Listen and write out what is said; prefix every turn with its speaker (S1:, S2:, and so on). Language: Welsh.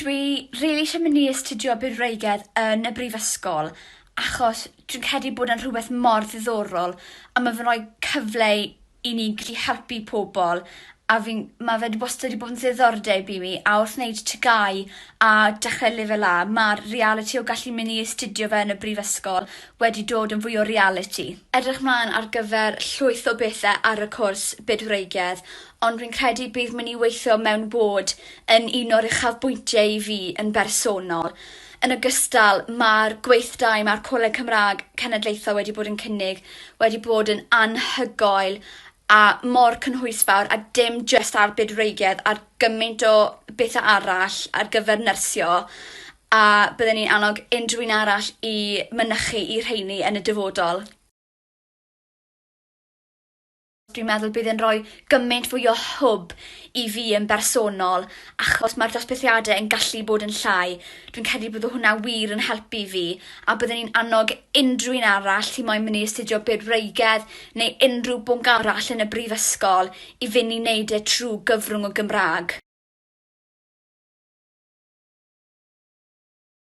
S1: Dwi rili eisiau mynd i astudio bydwreigiaeth yn y brifysgol achos dwi'n credu bod e'n rhywbeth mor ddiddorol a ma' fe'n rhoi cyfle i ni gallu helpu pobol a fi'n ma' fe 'di wastad 'di bod yn ddiddordeb i mi a wrth wneud TGAU a dechre Lefel A ma'r realiti o gallu myn' i astudio fe yn y brifysgol wedi dod yn fwy o realiti. Edrych mlan ar gyfer llwyth o bethe ar y cwrs bydwreigiedd ond fi'n credu bydd myn' i weithio mewn ward yn un o'r uchafbwyntiau i fi yn bersonol. Yn ogystal ma'r gweithdai ma'r Coleg Cymra'g Cenedlaethol wedi bod yn cynnig wedi bod yn anhygoel a mor cynhwysfawr a dim jyst ar bydwreigiedd ar gymaint o bethe arall ar gyfer nyrsio a bydden i'n annog unrhyw un arall i mynychu i rheini yn y dyfodol. Dwi'n meddwl bydd e'n rhoi gymaint fwy o hwb i fi yn bersonol achos mae'r dosbarthiadau yn gallu bod yn llai. Dwi'n credu bydd hwnna wir yn helpu fi a bydden i'n annog unrhyw un arall sy'n moyn mynd i astudio bydwreigiaeth neu unrhyw bwnc arall yn y brifysgol i fynd i wneud e trwy gyfrwng y Gymraeg.